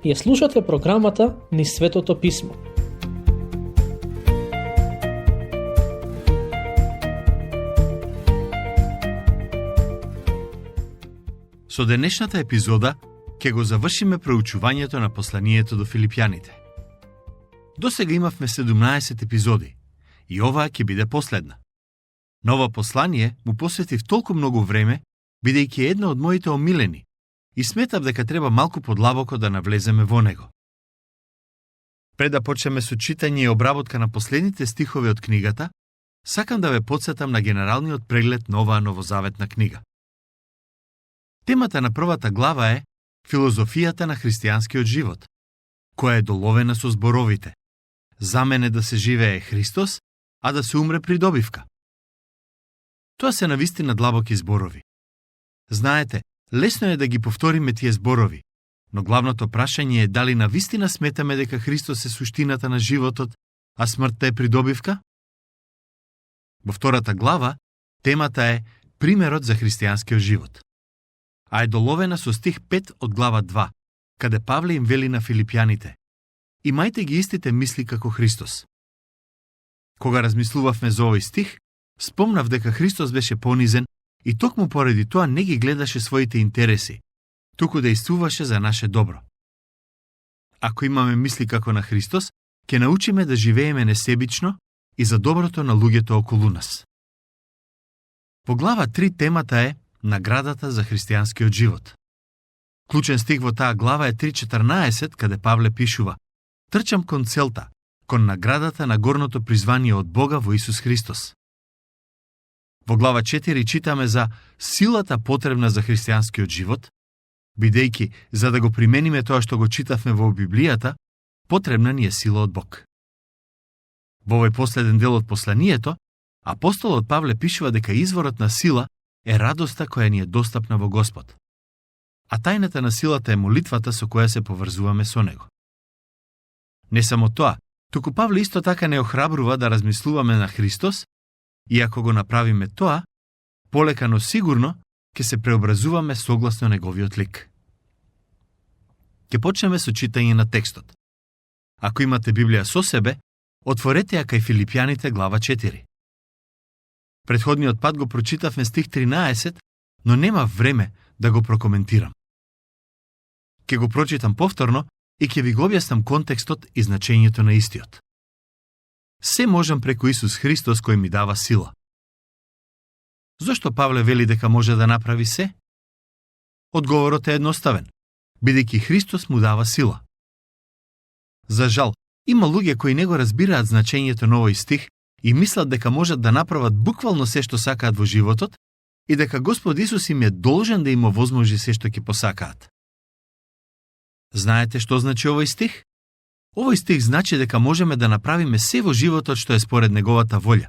Ја слушате програмата Низ Светото Писмо. Со денешната епизода ќе го завршиме проучувањето на посланието до филипјаните. Досега имавме 17 епизоди и оваа ќе биде последна. На ова послание му посветив толку многу време, бидејќи е едно од моите омилени, и сметав дека треба малку подлабоко да навлеземе во него. Пред да почнеме со читање и обработка на последните стихови од книгата, сакам да ве потсетам на генералниот преглед на оваа новозаветна книга. Темата на првата глава е филозофијата на христијанскиот живот, која е доловена со зборовите: за мене да се живее Христос, а да се умре придобивка. Тоа се навистина длабоки зборови. Знаете, лесно е да ги повториме тие зборови, но главното прашање е дали навистина сметаме дека Христос е суштината на животот, а смртта е придобивка? Во втората глава, темата е примерот за христијанскиот живот, а е доловена со стих 5 од глава 2, каде Павле им вели на филипјаните: имајте ги истите мисли како Христос. Кога размислувавме за овој стих, спомнав дека Христос беше понизен и токму поради тоа не ги гледаше своите интереси, туку действуваше за наше добро. Ако имаме мисли како на Христос, ќе научиме да живееме несебично и за доброто на луѓето околу нас. По глава 3 темата е наградата за христијанскиот живот. Клучен стих во таа глава е 3.14, каде Павле пишува: трчам кон целта, кон наградата на горното призвание од Бога во Исус Христос. Во глава 4 читаме за силата потребна за христијанскиот живот, бидејќи за да го примениме тоа што го читавме во Библијата, потребна ни е сила од Бог. Во овој последен дел од посланието, апостолот Павле пишува дека изворот на сила е радоста која ни е достапна во Господ, а тајната на силата е молитвата со која се поврзуваме со Него. Не само тоа, туку Павле исто така не охрабрува да размислуваме на Христос, и ако го направиме тоа, полека но сигурно ќе се преобразуваме согласно неговиот лик. Ќе почнеме со читање на текстот. Ако имате Библија со себе, отворете ја кај Филипјаните глава 4. Претходниот пат го прочитавме стих 13, но нема време да го прокоментирам. Ќе го прочитам повторно и ќе ви го објаснам контекстот и значењето на истиот. Се можам преку Исус Христос кој ми дава сила. Зошто Павле вели дека може да направи се? Одговорот е едноставен, бидејќи Христос му дава сила. За жал, има луѓе кои не го разбираат значењето на овој стих и мислат дека можат да направат буквално се што сакаат во животот и дека Господ Исус им е должен да им овозможи се што ќе посакаат. Знаете што значи овој стих? Овој стих значи дека можеме да направиме се во животот што е според неговата волја.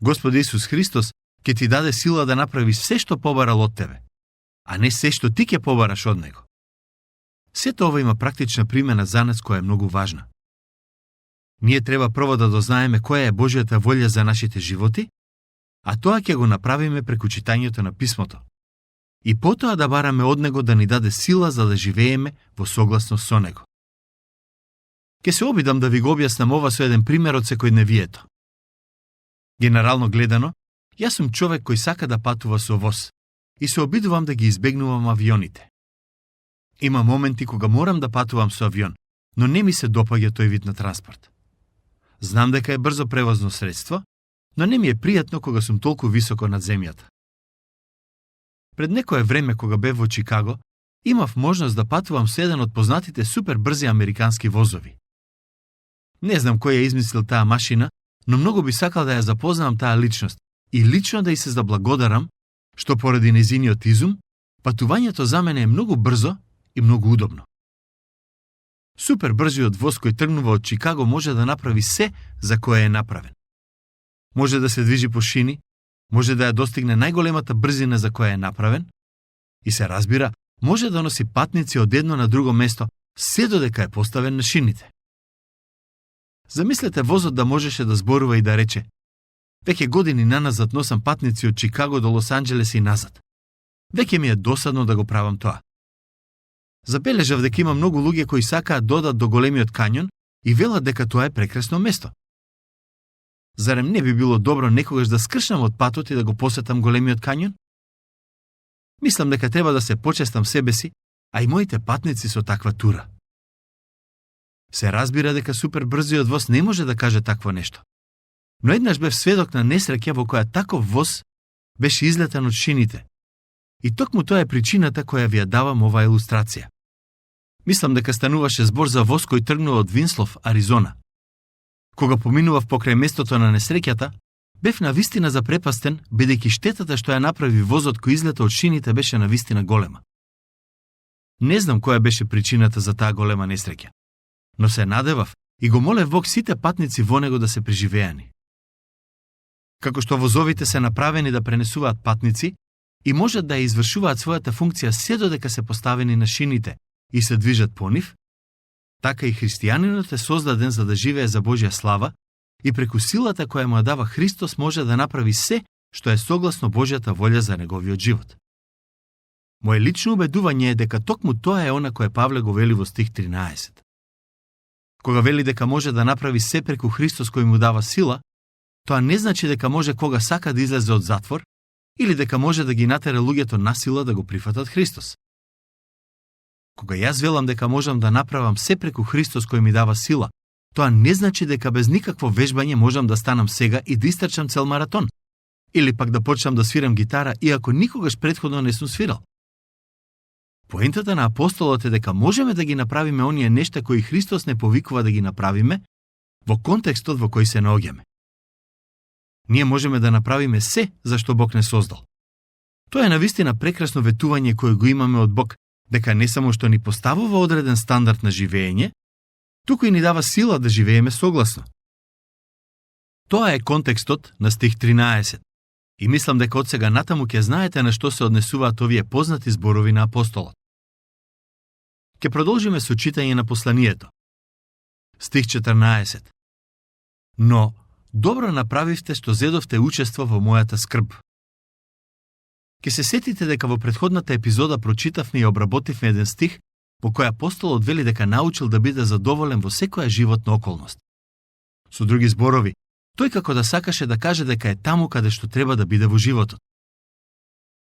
Господ Исус Христос ќе ти даде сила да направиш се што побарал од тебе, а не се што ти ќе побараш од него. Сето ова има практична примена за нас која е многу важна. Ние треба прво да дознаеме која е Божјата волја за нашите животи, а тоа ќе го направиме преку читањето на Писмото. И потоа да бараме од него да ни даде сила за да живееме во согласност со него. Ке се обидам да ви го објаснам ова со еден пример од секојдневието. Генерално гледано, јас сум човек кој сака да патува со воз и се обидувам да ги избегнувам авионите. Има моменти кога морам да патувам со авион, но не ми се допаѓа тој вид на транспорт. Знам дека е брзо превозно средство, но не ми е пријатно кога сум толку високо над земјата. Пред некое време кога бев во Чикаго, имав можност да патувам со еден од познатите супер брзи американски возови. Не знам кој ја измислил таа машина, но многу би сакал да ја запознавам таа личност и лично да ѝ се заблагодарам, што поради нејзиниот изум, патувањето за мене е многу брзо и многу удобно. Супер брзиот воз кој тргнува од Чикаго може да направи се за кое е направен. Може да се движи по шини, може да ја достигне најголемата брзина за која е направен и се разбира, може да носи патници од едно на друго место, се додека е поставен на шините. Замислете возот да можеше да зборува и да рече: веќе години наназад носам патници од Чикаго до Лос Анџелес и назад. Веќе ми е досадно да го правам тоа. Забележав дека има многу луѓе кои сакаат да одат до големиот кањон и велат дека тоа е прекрасно место. Зарем не би било добро некогаш да скршнам од патот и да го посетам големиот кањон? Мислам дека треба да се почестам себе си, а и моите патници со таква тура. Се разбира дека супер брзиот воз не може да каже такво нешто. Но еднаш бев сведок на несреќа во која таков воз беше излетан од шините. И токму тоа е причината која ви ја давам оваа илустрација. Мислам дека стануваше збор за воз кој тргнува од Винслов, Аризона. Кога поминував покрај местото на несреќата, бев навистина запрепастен, бидејќи штетата што ја направи возот кој излета од шините беше навистина голема. Не знам која беше причината за таа голема несреќа, но се надевав и го молев Бог сите патници во него да се преживеани. Како што возовите се направени да пренесуваат патници и можат да ја извршуваат својата функција се додека се поставени на шините и се движат по нив, така и христијанинот е создаден за да живее за Божја слава и преку силата која му ја дава Христос може да направи се што е согласно Божјата волја за неговиот живот. Моje лично убедување е дека токму тоа е она кое Павле го вели во стих 13. Кога вели дека може да направи се преку Христос кој му дава сила, тоа не значи дека може кога сака да излезе од затвор или дека може да ги натера луѓето насила да го прифатат Христос. Кога јас велам дека можам да направам се преку Христос кој ми дава сила, тоа не значи дека без никакво вежбање можам да станам сега и да истрчам цел маратон, или пак да почнам да свирам гитара иако никогаш претходно не сум свирал. Поентата на апостолот е дека можеме да ги направиме оние нешта кои Христос не повикува да ги направиме во контекстот во кој се наоѓаме. Ние можеме да направиме се за што Бог не создал. Тоа е навистина прекрасно ветување кое го имаме од Бог, дека не само што ни поставува одреден стандард на живење, туку и ни дава сила да живееме согласно. Тоа е контекстот на стих 13. И мислам дека од сега натаму ќе знаете на што се однесуваат овие познати зборови на апостолот. Ке продолжиме со читање на посланието. Стих 14. Но добро направивте што зедовте учество во мојата скрб. Ке се сетите дека во претходната епизода прочитавме и обработивме еден стих во кој апостолот вели дека научил да биде задоволен во секоја животна околност. Со други зборови, тој како да сакаше да каже дека е таму каде што треба да биде во животот.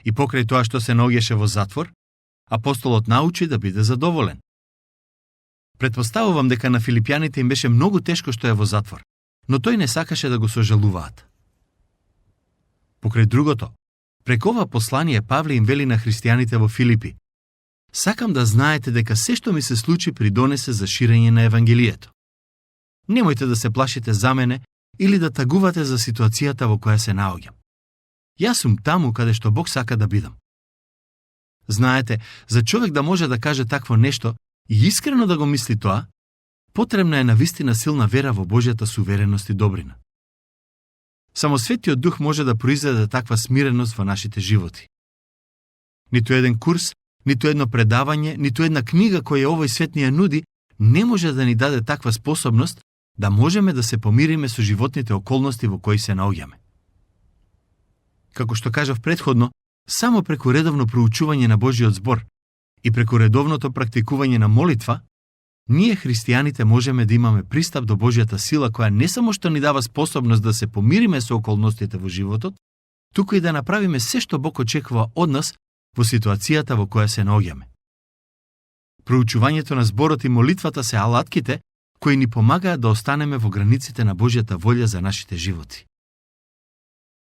И покрај тоа што се наоѓаше во затвор, апостолот научи да биде задоволен. Претпоставувам дека на филипјаните им беше многу тешко што е во затвор, но тој не сакаше да го сожалуваат. Покрај другото, преку ова послание Павле им вели на христијаните во Филипи: сакам да знаете дека се што ми се случи придонесе за ширење на Евангелието. Немојте да се плашите за мене или да тагувате за ситуацијата во која се наоѓам. Јас сум таму каде што Бог сака да бидам. Знаете, за човек да може да каже такво нешто и искрено да го мисли тоа, потребна е навистина силна вера во Божјата сувереност и добрина. Само Светиот Дух може да произведе таква смиреност во нашите животи. Ниту еден курс, ниту едно предавање, ниту една книга која овој свет ни ја нуди, не може да ни даде таква способност да можеме да се помириме со животните околности во кои се наоѓаме. Како што кажав претходно, само преку редовно проучување на Божиот збор и преку редовното практикување на молитва, ние христијаните можеме да имаме пристап до Божјата сила која не само што ни дава способност да се помириме со околностите во животот, туку и да направиме се што Бог очекува од нас во ситуацијата во која се наоѓаме. Проучувањето на зборот и молитвата се алатките кои ни помагаат да останеме во границите на Божјата волја за нашите животи.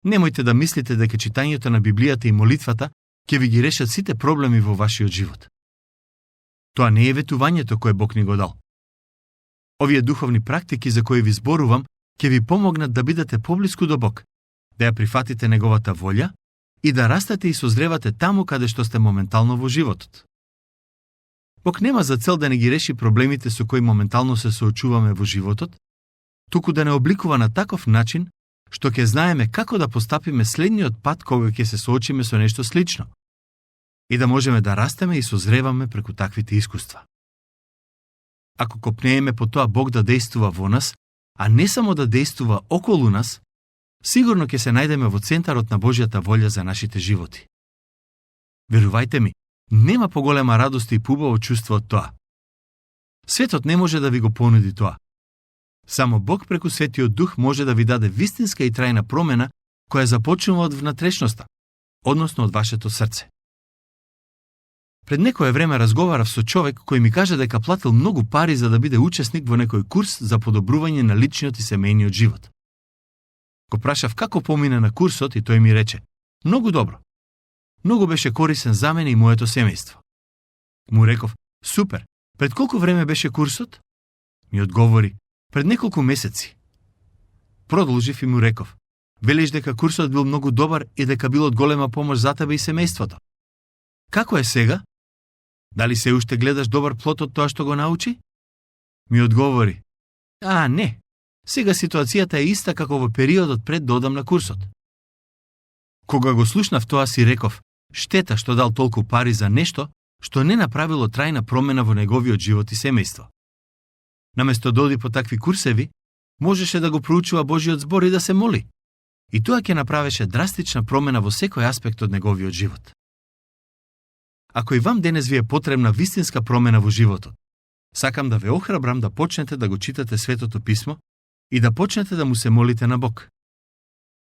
Немојте да мислите дека читањето на Библијата и молитвата ќе ви ги решат сите проблеми во вашиот живот. Тоа не е ветувањето кое Бог ни го дал. Овие духовни практики за кои ви зборувам ќе ви помогнат да бидете поблиску до Бог, да ја прифатите неговата волја и да растете и созревате таму каде што сте моментално во животот. Бог нема за цел да не ги реши проблемите со кои моментално се соочуваме во животот, туку да не обликува на таков начин што ќе знаеме како да постапиме следниот пат кога ќе се соочиме со нешто слично и да можеме да растеме и созреваме преку таквите искуства. Ако копнееме по тоа Бог да действува во нас, а не само да действува околу нас, сигурно ќе се најдеме во центарот на Божјата волја за нашите животи. Верувајте ми, Нема поголема радост и побаво чувство од тоа. Светот не може да ви го понуди тоа. Само Бог преку Светиот Дух може да ви даде вистинска и трајна промена која започнува од внатрешноста, односно од вашето срце. Пред некое време разговарав со човек кој ми кажа дека платил многу пари за да биде учесник во некој курс за подобрување на личниот и семејниот живот. Го прашав како помина на курсот и тој ми рече: многу добро. Многу беше корисен за мене и моето семејство. Му реков: супер, пред колку време беше курсот? Ми одговори: пред неколку месеци. Продолжив и му реков: велиш дека курсот бил многу добар и дека бил од голема помош за тебе и семејството. Како е сега? Дали се уште гледаш добар плод од тоа што го научи? Ми одговори: не. Сега ситуацијата е иста како во периодот пред да одам на курсот. Кога го слушнав тоа си реков: штета што дал толку пари за нешто што не направило трајна промена во неговиот живот и семејство. Наместо да оди по такви курсеви, можеше да го проучува Божиот збор и да се моли. И тоа ќе направеше драстична промена во секој аспект од неговиот живот. Ако и вам денес ви е потребна вистинска промена во животот, сакам да ве охрабрам да почнете да го читате Светото Писмо и да почнете да му се молите на Бог.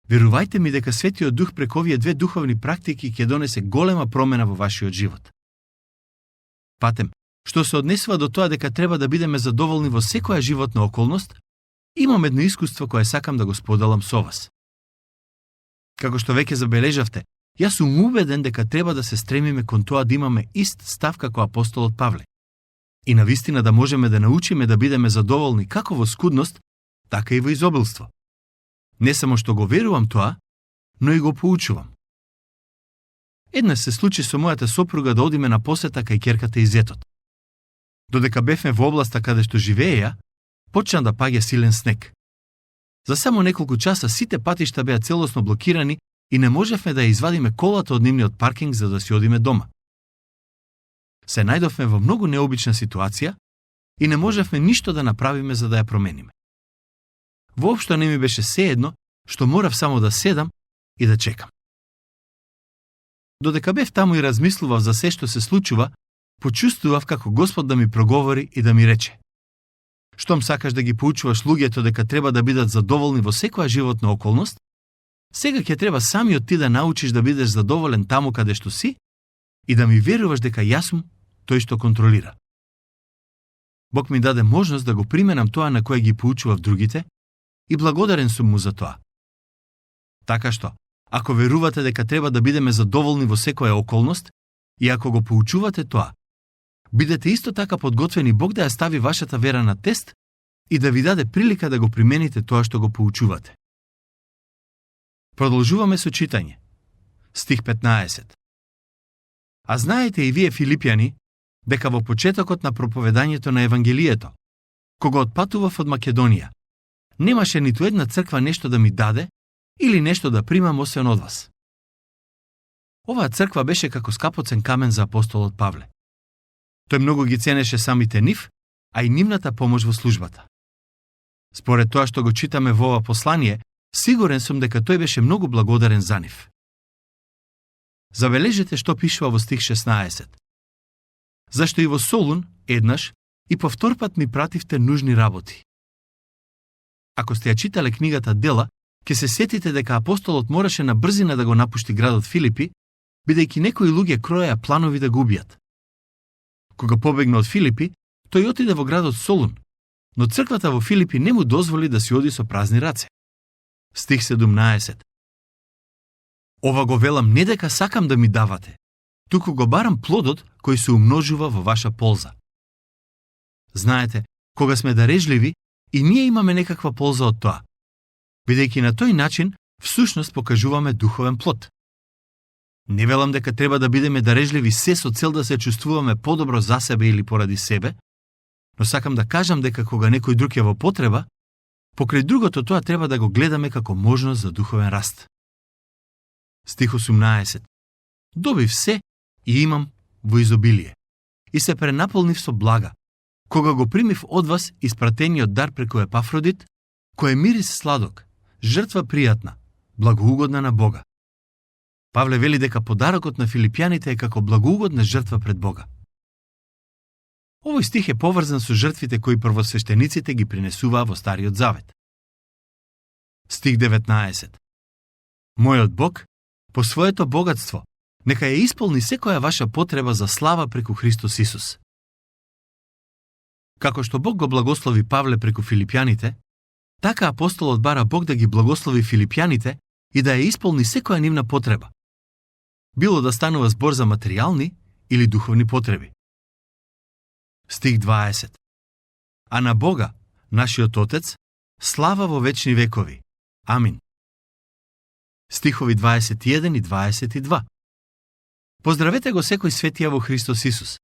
Верувајте ми дека Светиот Дух преку овие две духовни практики ќе донесе голема промена во вашиот живот. Патем, што се однесува до тоа дека треба да бидеме задоволни во секоја животна околност, имам едно искуство кое сакам да го споделам со вас. Како што веќе забележавте, јас сум убеден дека треба да се стремиме кон тоа да имаме ист став како апостолот Павле. И навистина да можеме да научиме да бидеме задоволни како во скудност, така и во изобилство. Не само што го верувам тоа, но и го поучувам. Еднаш се случи со мојата сопруга да одиме на посета кај ќерката и зетот. Додека бевме во областа каде што живееја, почна да паѓа силен снег. За само неколку часа сите патишта беа целосно блокирани и не можевме да ја извадиме колата од нивниот паркинг за да си одиме дома. Се најдовме во многу необична ситуација и не можевме ништо да направиме за да ја промениме. Воопшто не ми беше сеедно што морав само да седам и да чекам. Додека бев таму и размислував за се што се случува, почувствував како Господ да ми проговори и да ми рече: штом сакаш да ги поучуваш луѓето дека треба да бидат задоволни во секоја животна околност, сега ќе треба самиот ти да научиш да бидеш задоволен таму каде што си и да ми веруваш дека јас сум тој што контролира. Бог ми даде можност да го применам тоа на кое ги поучував другите и благодарен сум му за тоа. Така што, ако верувате дека треба да бидеме задоволни во секоја околност и ако го поучувате тоа, бидете исто така подготвени Бог да ја стави вашата вера на тест и да ви даде прилика да го примените тоа што го поучувате. Продолжуваме со читање. Стих 15. А знаете и вие, Филипјани, дека во почетокот на проповедањето на Евангелието, кога отпатував од Македонија, немаше ниту една црква нешто да ми даде или нешто да примам освен од вас. Оваа црква беше како скапоцен камен за апостолот Павле. Тој многу ги ценеше самите нив, а и нивната помош во службата. Според тоа што го читаме во ова послание, сигурен сум дека тој беше многу благодарен за нив. Забележете што пишува во стих 16. Зашто и во Солун, еднаш, и повторпат ми пративте нужни работи. Ако сте ја читале книгата Дела, ќе се сетите дека апостолот мораше на брзина да го напушти градот Филипи, бидејќи некои луѓе кроеа планови да го убијат. Кога побегна од Филипи, тој отиде во градот Солун, но црквата во Филипи не му дозволи да си оди со празни раце. Стих 17. Ова го велам не дека сакам да ми давате, туку го барам плодот кој се умножува во ваша полза. Знаете, кога сме дарежливи, и ние имаме некаква полза од тоа, бидејќи на тој начин всушност покажуваме духовен плод. Не велам дека треба да бидеме дарежливи се со цел да се чувствуваме подобро за себе или поради себе, но сакам да кажам дека кога некој друг е во потреба, покрај другото тоа треба да го гледаме како можност за духовен раст. Стих 18. Добив се и имам во изобилие, и се пренаполнив со блага, кога го примив од вас испратениот дар преку Епафродит, кој е мирис сладок, жртва пријатна, благоугодна на Бога. Павле вели дека подарокот на филипјаните е како благоугодна жртва пред Бога. Овој стих е поврзан со жртвите кои првосвештениците ги принесуваа во Стариот Завет. Стих 19. Мојот Бог, по своето богатство, нека ја исполни секоја ваша потреба за слава преку Христос Исус. Како што Бог го благослови Павле преку филипјаните, така апостолот бара Бог да ги благослови филипјаните и да ја исполни секоја нивна потреба, било да станува збор за материјални или духовни потреби. Стих 20. А на Бога, нашиот Отец, слава во вечни векови. Амин. Стихови 21 и 22. Поздравете го секој светија во Христос Исус.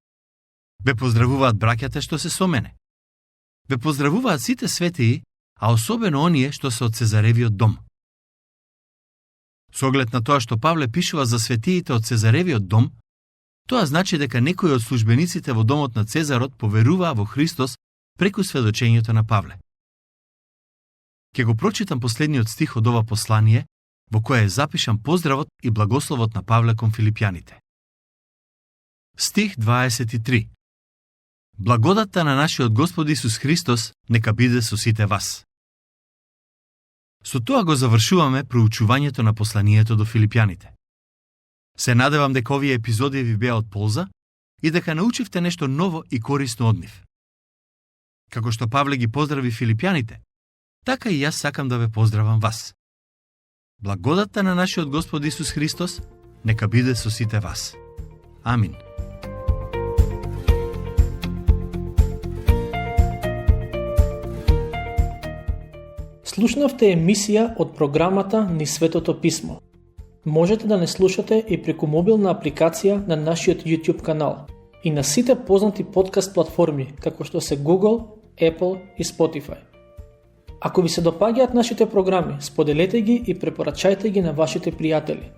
Ве поздравуваат браќата што се со мене. Ве поздравуваат сите светии, а особено оние што се од Цезаревиот дом. Со оглед на тоа што Павле пишува за светиите од Цезаревиот дом, тоа значи дека некои од службениците во домот на Цезарот поверуваа во Христос преку сведочењето на Павле. Ке го прочитам последниот стих од ова послание, во кое е запишан поздравот и благословот на Павле кон филипјаните. Стих 23. Благодатта на нашиот Господ Исус Христос нека биде со сите вас. Со тоа го завршуваме проучувањето на посланието до филипјаните. Се надевам дека овие епизоди ви беа од полза и дека научивте нешто ново и корисно од нив. Како што Павле ги поздрави филипјаните, така и јас сакам да ве поздравам вас. Благодатта на нашиот Господ Исус Христос нека биде со сите вас. Амин. Слушнавте емисија од програмата Низ Светото Писмо. Можете да не слушате и преку мобилна апликација на нашиот YouTube канал и на сите познати подкаст платформи, како што се Google, Apple и Spotify. Ако ви се допаѓаат нашите програми, споделете ги и препорачајте ги на вашите пријатели.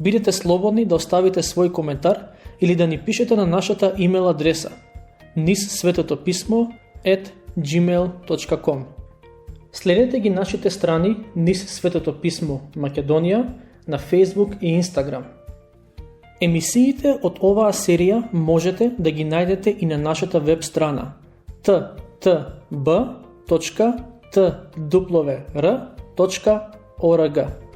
Бидете слободни да оставите свој коментар или да ни пишете на нашата имейл адреса nizsvetotopисmo@gmail.com. Следете ги нашите страни Низ Светото Писмо Македонија на Facebook и Instagram. Емисиите од оваа серија можете да ги најдете и на нашата веб страна ttb.twr.org.